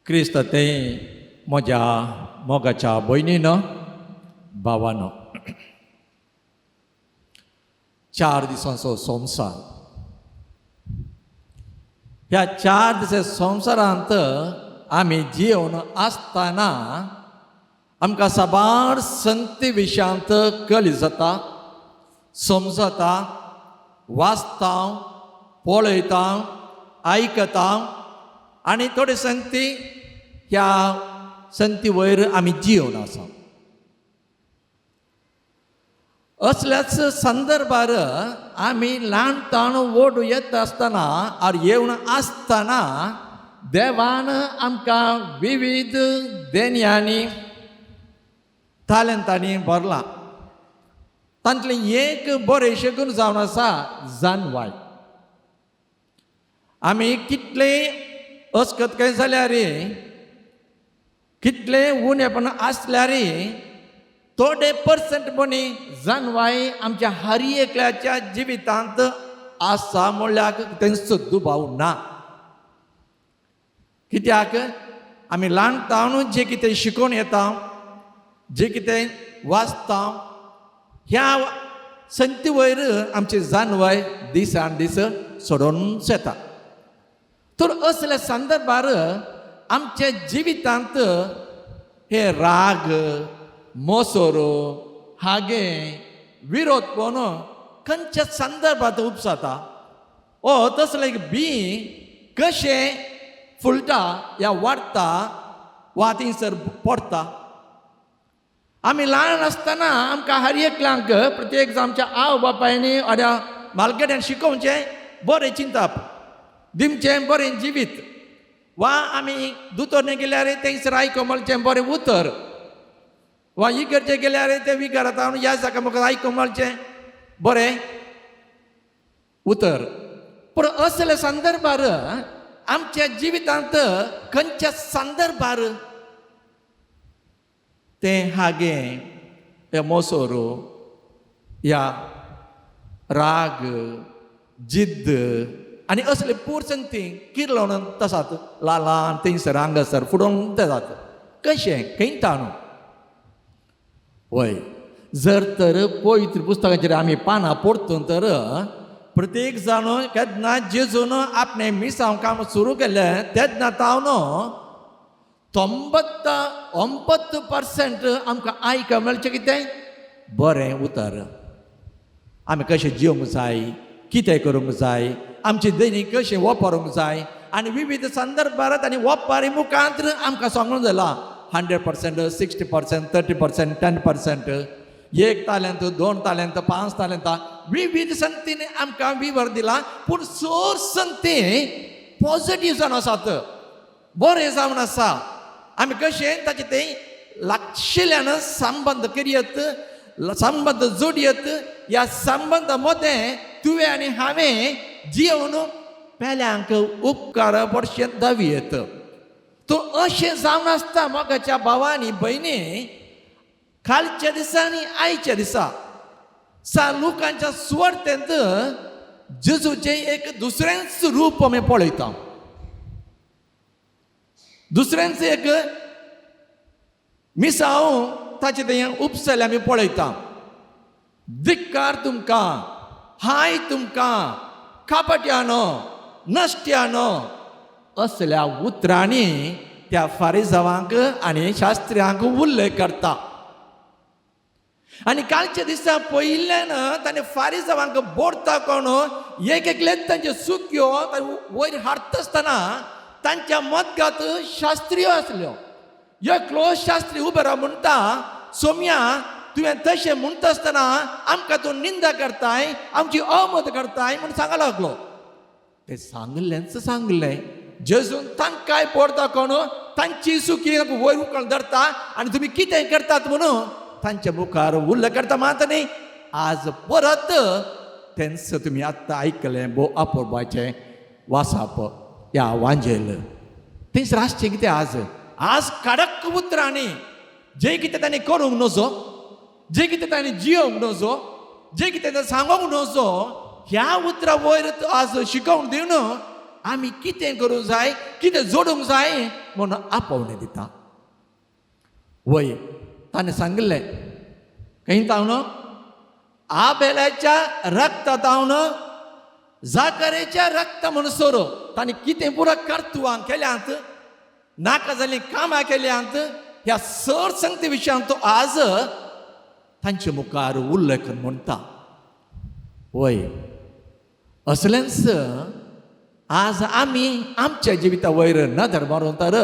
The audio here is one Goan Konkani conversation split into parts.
क्रिस्त ते म्हज्या मोगाच्या भयणीनो भावानो, 4 दिसांचो संवसार. ह्या 4 दिसां संवसारांत आमी जिवन आसतना आमकां साबार संती विशयांत कली जाता, समजता, वाचता, पळयता, आयकता आनी थोडे संगती ह्या संती वयर आमी जिवन आसा. असल्याच संदर्भार आमी ल्हान ताण व्हड येता आसतना आर येवन आसतना देवान आमकां विविध देण्यांनी तालंतांनी भरलां. तांतलें एक बरें शकून जावन आसा जानवाय. आमी कितले अस्कत काय जाल्यार, कितले उणेपण आसल्यार थोडे पर्संट पणी जानवाय आमच्या हर एकल्याच्या जिवितांत आसा म्हणल्यार तेंचो दुबाव ना. कित्याक आमी ल्हान तावन जें कितें शिकोवन येता, जें कितें वाचता, ह्या संती वयर आमची जानवाय दिसान दीस सोडूनच येता. तर असल्या संदर्भार आमच्या जिवितांत हे राग, मोसोरो, हागे, विरोधपण खंयच्या संदर्भांत उपसाता ओ तसलें एक बी कशें फुलता या वाडटा वा थंयसर पडटा. आमी ल्हान आसतना आमकां हर एकल्यांक प्रत्येक आमच्या आवय बापायनी आनी म्हालगड्यान शिकोवचें बरें चिंतप, दिमचें बरें जिवीत, वा आमी दोतोरने गेल्यार थंयसर आयको मेळचें बरें उतर, वा इगर्जे गेल्यार ते विगारात ह्या जाका म्हाका आयको मेळचें बरें उतर. पूण असल्या संदर्भार आमच्या जिवितांत खंयच्या संदर्भार तें हागें, हे मोसोरो, ह्या राग, जिद्द आनी असले पूर संगती किर्लोन तसात ल्हान ल्हान थंयसर हांगासर फुडोवन जातात कशें खंयता न्हू. वय जर तर पवित्र पुस्तकाचेर आमी पानां पडतून तर प्रत्येक जाण केन्ना जेजून आपणें मिसांव काम सुरू केलें तेन्ना तावन 99% आमकां आयक मेळचें कितें बरें उतर. आमी कशें जिवंक जाय, कितें करूंक जाय, आमची दैनीक कशें वापरूंक जाय आनी विविध संदर्भार आनी वपारी मुखांत आमकां सांगून जालां 100%, 60%, 30%, 10%, 1 तालंत, 2 तालंत, 5 तालंत विविध संगतीन आमकां विवर दिला. पूण चड संगती पॉझिटीव जावन आसात, बरें जावन आसा. आमी कशें ताचें तें लागशिल्ल्यान संबंद करयत, संबंद जोडयत. ह्या संबंद मदें तुवें आनी हांवें जिवन पेल्यांक उपकार पडशें दावयेत. तो अशें जावन आसता मोगाच्या भावांनी भयणी, कालच्या दिसा आनी आयच्या दिसा सा लोकांच्या सुवार्थेंत जेजूचें एक दुसरेंच रूप आमी पळयता, दुसऱ्यांच एक मिसांव ताचें तें उपसले आमी पळयता. धिक्कार तुमकां, हाय तुमकां, कापट्यानो, नश्ट्यानो असल्या उतरांनी त्या फारिजावांक आनी शास्त्र्यांक उल्लेख करता. आनी कालच्या दिसा पयिल्ल्यान ताणें फारिजावांक बोडता कोण एक एकलेच तांच्यो चुक्यो वयर हाडटा आसतना तांच्या मदगात शास्त्रीय आसल्यो. एकलो शास्त्री उबे राव म्हणटा, सोम्या तुवें तशें म्हणटा आसतना आमकां तूं निंदा करताय, आमची अमत करताय म्हूण सांगा लागलो. ते सांगलेंच सांगलें, जेजून तांकांय बोडता कोण तांची सुकी वयर उकळ धरता आनी तुमी कितें करतात म्हणून तांच्या मुखार उल्लेख करता. मात न्ही आज परत तेंच तुमी आत्तां आयकलें भोव अपुरबायचें वासाप ह्या वांजेल थंयसर आसचें कितें आज आज कडक उतरांनी जें कितें तांणी करूंक नजो, जें कितें तांणी जियोवंक नजो, जें कितें तांणी सांगूंक नजो, ह्या उतरां वयर आज शिकोवन दिवन आमी कितें करूंक जाय, कितें जोडूंक जाय म्हणून आपोवणें दिता. वय ताणें सांगिल्लें खंय तावन आबेल्याच्या रक्ता तावन जाकरेच्या रक्त म्हणसर ताणें कितें पुरो कर्तुवां केल्यांत, नाका जाल्लीं कामां केल्यांत, ह्या सर संगती विशयांत तो आज तांचे मुखार उल्लेख म्हणटा. वय असलेंच आज आमी आमच्या जिविता वयर नदर मारून तर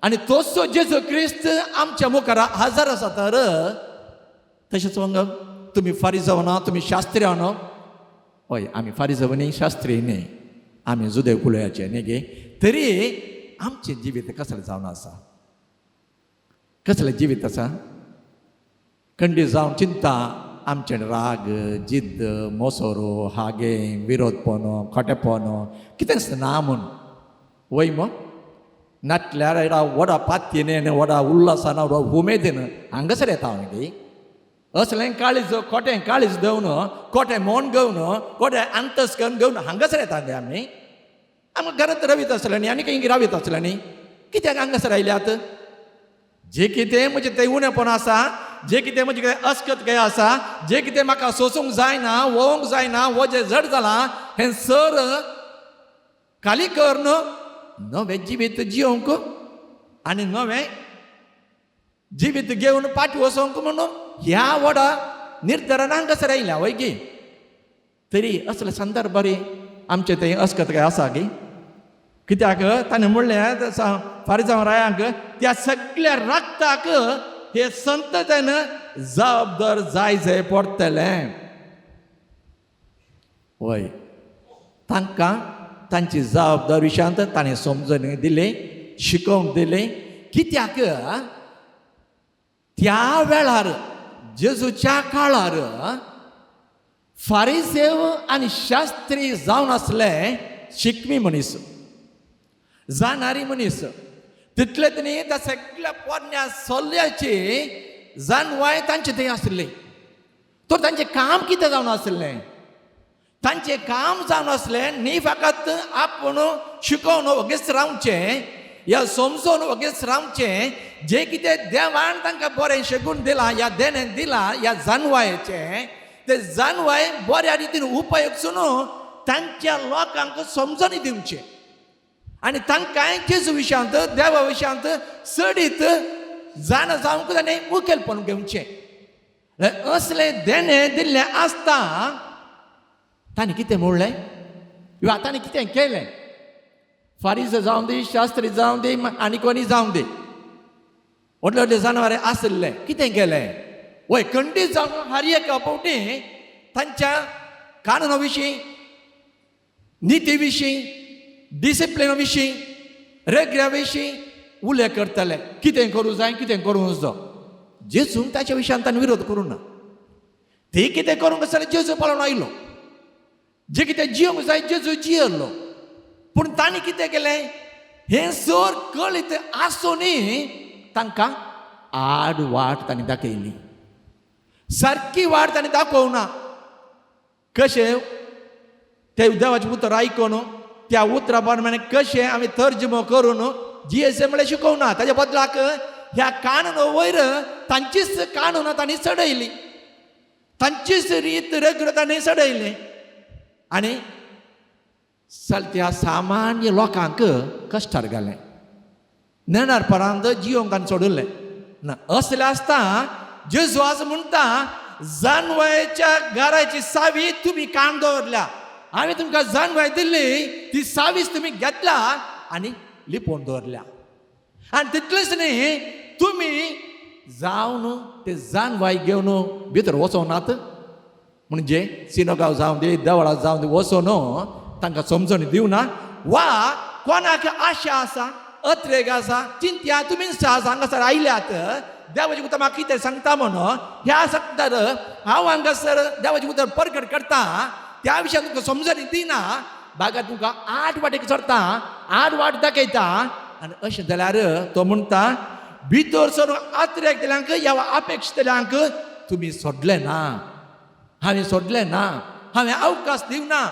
आनी तोच जेजू क्रिस्त आमच्या मुखार हजर आसा तर तशेंच मग तुमी फारिजाव ना, तुमी शास्त्री न्हू. हय आमी फारिजाव न्ही, शास्त्री न्ही, आमी जुदेव कुलयाचे न्ही गे, तरी आमचें जिवीत कसलें जावन आसा, कसलें जिवीत आसा? खंडीत जावन चिंता आमचें राग, जिद्द, मोसोरो, हागे, विरोधपण, खोटेपण कितेंच ना म्हूण. वय मग नाटल्यार एडा व्हडा पातयेन, व्हडा उल्लासान, व्हडा उमेदीन हांगासर येता हांव गे. असलें काळीज खोटें काळीज घेवन, खोटें मोन घेवन, खोटें अंतस्करण घेवन हांगासर येता गे आमी. आमकां घरांत रावीत आसलें न्ही, आनी खंय रावीत आसलें न्ही, कित्याक हांगासर आयल्यात? जे कितें म्हजें तें उणेपण आसा, जे कितें म्हजें कितें अस्कत काय आसा, जे कितें म्हाका सोसूंक जायना, वोवंक जायना, वो जें जड जालां हें सर खाली करून नवें जिवीत जियोवंक आनी नवें जिवीत घेवन फाटीं वचोंक म्हणून ह्या व्हडा निर्धारान हांगासर आयल्या वय गी. तरी असले संदर्भार आमचें तें अस्कत काय आसा गी? कित्याक ताणें म्हणलें फारिजांव रायांक त्या सगळ्या रक्ताक हे संततेन जबाबदार जाय जाय पडटलें. वय तांकां तांची जबाबदार विशयांत ताणें समजून दिली, शिकोवंक दिली. कित्याक त्या वेळार जेजूच्या काळार फारिसेव आनी शास्त्री जावन आसले शिकमी मनीस, जाणारी मनीस. तितले न्ही त्या सगळ्या पोरण्या सल्ल्याची जाणवाय तांचे थंय आसली. तर तांचें काम कितें जावन आसलें? तांचें काम जावन आसलें न्ही फकत आपूण शिकोवन वगीच रावचें या समजून वगीच रावचें, जें कितें देवान तांकां बरें शिकून दिलां या देणें दिलां या जाणवायेचें ते जाणवाय बऱ्या रितीन उपयोग तांच्या लोकांक समजून दिवचें आनी तांकां जेजू विशयांत, देवा विशयांत चडीत जाणा जावंक ताणें मुखेलपण घेवचें. असलें देणें दिल्लें आसता ताणें कितें म्हणलें वा ताणें कितें केलें? फारीज जावं दी, शास्त्री जावं दी, आनी कोणी जावं दी, व्हडले व्हडले जनावरां आशिल्लें, कितें केलें? वय खंडीत जावन हर एका फावटी तांच्या कानुना विशीं, निती विशीं, डिसिप्लिना विशीं, रेग्र्या विशीं उल्लेख करतले. कितें करूं जाय, कितें करूं जाय. जेजून ताच्या विशयान ताणें विरोध करूं ना. ते कितें करूंक आसलें जेजू पळोवन आयलो, जे कितें जियोंक जाय जेजू जियेल्लो. पूण तांणी कितें केलें? हें सर कळीत आसूनय तांकां आड वाट तांणी दाखयली, सारकी वाट तांणी दाखोवना. कशें ते देवाचें उतर आयकून त्या उतरा प्रमाणे कशें आमी तर्जमो करून जियेसे म्हळ्यार शिकोवना. ताच्या बदलाक ह्या कानून वयर तांचीच कानून तांणी चडयली, तांचीच रीत रेगुलर तांणी चडयली आनी चलत्या सामान्य लोकांक कश्टार घालें, नेणारपणांत जियोंक तांणी सोडिल्लें ना. असलें आसता जेजू आज म्हणटा जानवयाच्या घराची सावी तुमी कान दवरल्या, हांवें तुमकां जानवाय दिल्ली ती सावीच तुमी घेतल्या आनी लिपोवन दवरल्या. आनी तितलेंच न्ही तुमी जावन ते जानवाय घेवन भितर वचोनात, म्हणजे सिनोगांव जावं दी, देवळां जावं दी, वचोन तांकां समजणी दिवना वा कोणाक आशा आसा, अत्रेग आसा, चिंत्या तुमी हांगासर आयल्यात देवाचें उतर म्हाका कितें सांगता म्हणून ह्या सांगतात हांव हांगासर देवाचें उतर परगट करता त्या विशयान तुमकां समजणी दिना, बागा तुमकां आठ वाटेक चडता, आठ वाट दाखयता. आनी अशें जाल्यार तो म्हणटा भितर सरून आत्रेक दिल्यांक या अपेक्षितल्यांक तुमी सोडलें ना, हांवें सोडलें ना, हांवें अवकाश दिवना.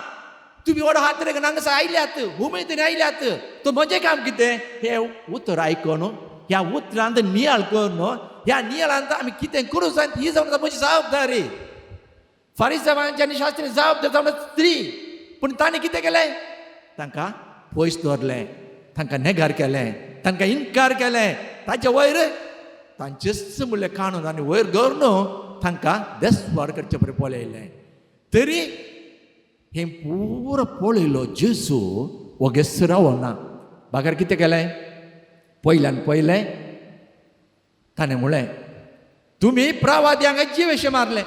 तुमी व्हड हात रे हांगासर आयल्यात, उमेदीन आयल्यात, तो म्हजें काम कितें? हें उतर आयकून ह्या उतरांत नियाळ करून ह्या नियाळांत आमी कितें करूं जाय ही जावन म्हजी जबाबदारी. फारिसावांची आनी शास्त्री जबाबदारी जावन स्त्री, पूण तांणी कितें केलें? तांकां पयस दवरलें, तांकां नेगार केलें, तांकां इनकार केलें. ताचे वयर तांचेच म्हणलें काणून आनी वयर दवरून तांकां देसवाड करचे बरें पळयलें. तरी हें पुरो पळयलो जेजू वगेस रावना. बागर कितें केलें? पयल्यान पयलें ताणें म्हणलें, तुमी प्रवाद्यांक जिवेशे मारले,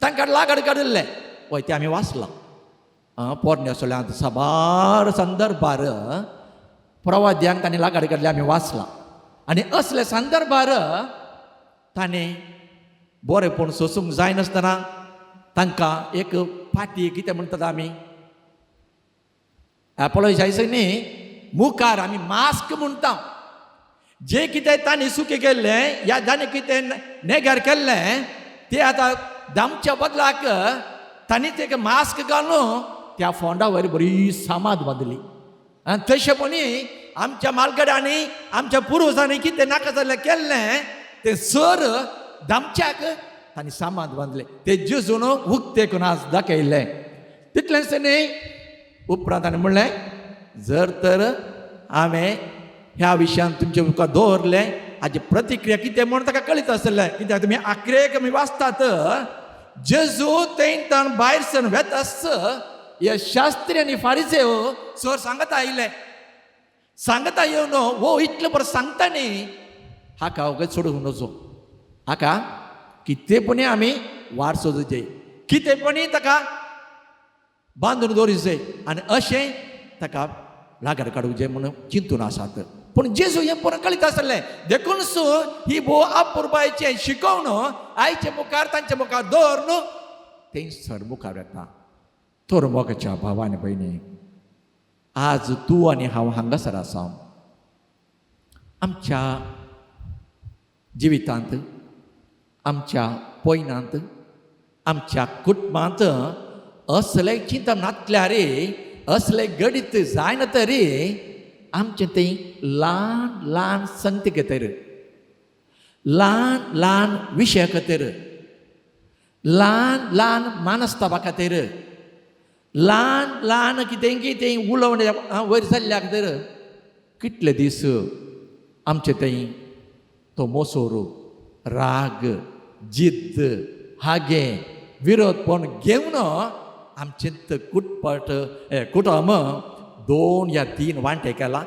तांकां लागड काडिल्लें. वय तें आमी वाचलां पोरण्या सोल्यांत साबार संदर्भार प्रवाद्यांक ताणें लागड काडलें आमी वाचलां. आनी असले संदर्भार ताणें बरेंपण सोसूंक जायनासतना तांकां एक पाटी कितें म्हणटात आमी एपोलोजायज न्ही, मुखार आमी मास्क म्हणटा. जे कितें तांणी सुकें केल्लें या ताणें कितें नेगार केल्लें ते आतां दामच्या बदलाक तांणी ते मास्क घालून त्या फोंडा वयर बरी सामाद बांदली. आनी तशें आमच्या मालगड्यांनी आमच्या पुर्वजांनी कितें नाका जाल्लें केल्लें तें सर दामच्याक तांणी सामाद बांदलें, ते जेजून उक्ते करून आज दाखयलें. तितलेंच न्ही, उपरांत ताणें म्हणलें, जर तर हांवें ह्या विशयान तुमचे मुखार दवरलें हाची प्रतिक्रिया कितें म्हूण ताका कळीत आसलें. कित्याक तुमी आखरेक आमी वाचतात, जेजू थंयच्यान भायर सरून वेता आसता हे शास्त्री आनी फारिसेव सर सांगता आयले, सांगता येवन हो इतलो बरो सांगता न्ही, हाका वगत सोडूंक नजो, हाका कितेंपणी आमी वाट सोदूचे, कितेंपणी ताका बांदून दवरूंक जाय आनी अशें ताका लागड काडूंक जाय म्हणून चिंतून आसात. पूण जेजू हें पुरो कळीत आसलें, देखून ही भोव अपुरबायचें शिकोवन आयचे मुखार तांचे मुखार दवरून थंयसर मुखार येता. तर मोगाच्या भावा आनी भयणी, आज तूं आनी हांव हांगासर आसा. आमच्या जिवितांत, आमच्या पयनांत, आमच्या कुटुंबांत असलें चिंतप नासल्यार, असलें गणीत जायना तरी आमचें तें ल्हान ल्हान संगती खातीर, ल्हान ल्हान विशया खातीर, ल्हान ल्हान मानस्तापा खातीर, ल्हान ल्हान कितें कितें उलोवणें वयर जाल्ल्या खातीर कितले दीस आमचें थंय तो मोसोर, राग, जिद्द, हागें, विरोधपण घेवन आमचें कुटपट कुटुंब 2 या 3 वांटे केला.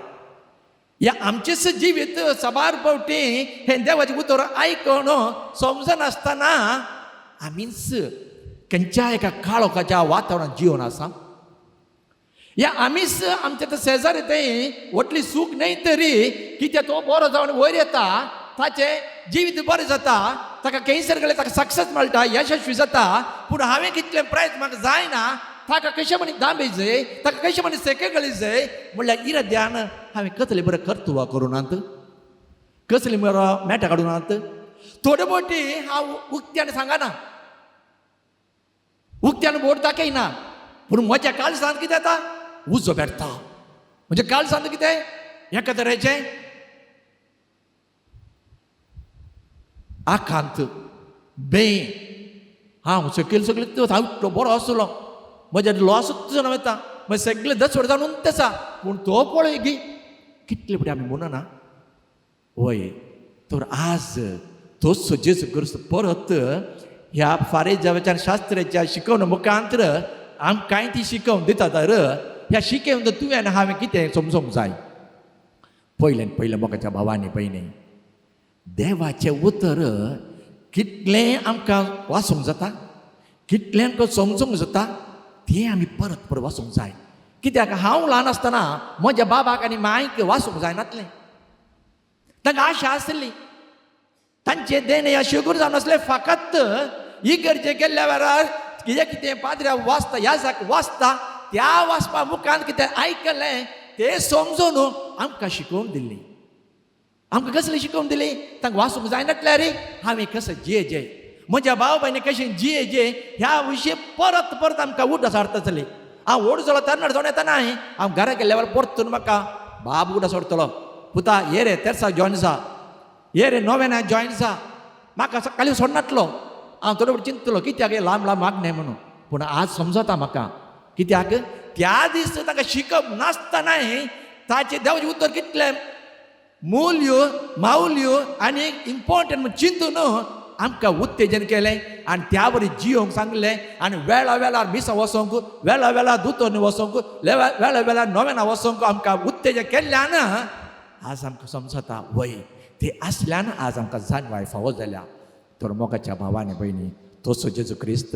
या आमचेच जिवीत साबार फावटी हें देवाचें उतर आयकून समजनासतना आमीच खंयच्या एका काळोखाच्या वातावरणांत जिवन आसा. या आमीच आमच्या ते शेजारी थंय व्हडली सूख न्हय तरी कित्याक तो बरो जावन वयर येता, ताचें जिवीत बरें जाता, ताका कॅन्सर गेलें ताका सक्सेस मेळटा, यशस्वी जाता. पूण हांवें कितलें प्रयत्न म्हाका जायना, ताका कशें म्हणी दांबे जाय, ताका कशें म्हणी सेके गळी जाय म्हणल्यार इराद्यान हांवें कसलें बरें कर्तुवां करूं नात, कसलें बरो मेटां काडूं नात. थोडे मोटी हांव उक्त्यान सांगना, उक्त्यान बोट दाखयना, पूण म्हज्या काळजांत कितें जाता, उजो पेटता. म्हणजे काळजांत कितें एका तरेचें आकांत बें. हांव सकयल सगळें हांव इतलो बरो आसलो, म्हज्या लॉसूच जावन वता, मागीर सगळें दसवड जावन आसा, पूण तो पळय गी कितले फुडें आमी म्हणना. वय तर आज तोच जेजू क्रिस्त परत ह्या फारेजाच्या शास्त्राच्या शिकवण मुखांतर आमकांय ती शिकोवन दिता. तर ह्या शिकोवन तुवें आनी हांवें कितें समजूंक जाय. पयलें पयलें मोगाच्या भावांनी भयणी, देवाचें उतर कितलें आमकां वाचूंक जाता, कितलें आमकां समजूंक जाता, तें आमी परत परत वाचूंक जाय. कित्याक हांव ल्हान आसतना म्हज्या बाबाक आनी मायक वाचूंक जायनातलें, तांकां आशा आसली, तांचें देणें अशें जावन आसलें. फकत इगर्जे गेल्ल्या वेळार कितें कितें पाद्र्या वाचता, ह्या जाक वाचता, त्या वाचपा मुखान कितें आयकलें तें समजून आमकां शिकोवन दिल्ली. आमकां कसली शिकोवन दिली? तांकां वाचूंक जायनातल्यार हांवें कसो जिये जे, म्हज्या भाव भयणी कशें जिये जे ह्या विशय परत परत आमकां उठ हाडटा जाली. हांव व्हड जालो तरणाटो जावन येता नाय, हांव घरा गेल्ल्या वेळार परतून म्हाका बाब उडा सोडटलो, पुता ये रे तेर्सा जॉयन जा, ये रे नोवेना जॉयन जा, म्हाका सकाळीं सोडनातलो. हांव थोडो वेळ चिंतलो कित्याक हे लांब लांब मागणें म्हणून, पूण आज समजता म्हाका कित्याक त्या दीस ताका शिकप नासतनाय ताचें देवाचें उतर कितलें मूल्य माउल्य आनी इम्पॉर्टंट म्हूण चिंतून आमकां उत्तेजन केलें आनी त्या वरी जियोंक सांगलें आनी वेळा वेळार मिसां वचोंक, वेळा वेळार दुतोरनी वचोंक, वेळा वेळार नोवेना वचोंक आमकां उत्तेजन केल्ल्यान आज आमकां समजता वय ते आसल्यान आज आमकां जाणवाय फावो जाल्या. तर मोगाच्या भावानी भयणी, तोच जेजू क्रिस्त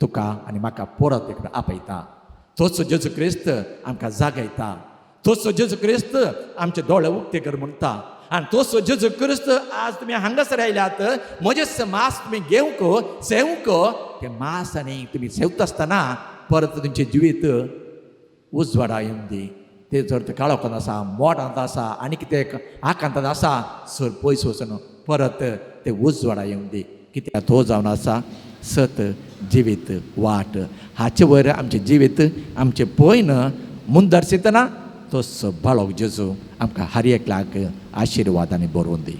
तुका आनी म्हाका परत एकदां आपयता, तोच जेजू क्रिस्त आमकां जागयता, तोच जेजू क्रिस्त आमचे दोळे उक्ते कर म्हणटा आनी तोच जेजू क्रिस्त आज तुमी हांगासर आयल्यात म्हजें मांस तुमी घेवंक सेवंक, तें मांस आनी तुमी सेवता आसतना परत तुमचें जिवीत उजवाडा येवन दी. ते जर ते काळोखांत आसा, मोडांत आसा आनी कितें आकांतांत आसा सर पयस वचून परत ते उजवाडा येवन दी. कित्याक तो जावन आसा सत जिवीत वाट. हाचे वयर आमचें जिवीत आमचें पयन मुंदरसितना तो बाळक जेजू आमकां हर एकल्याक आशिर्वाद आनी बरोवन दी.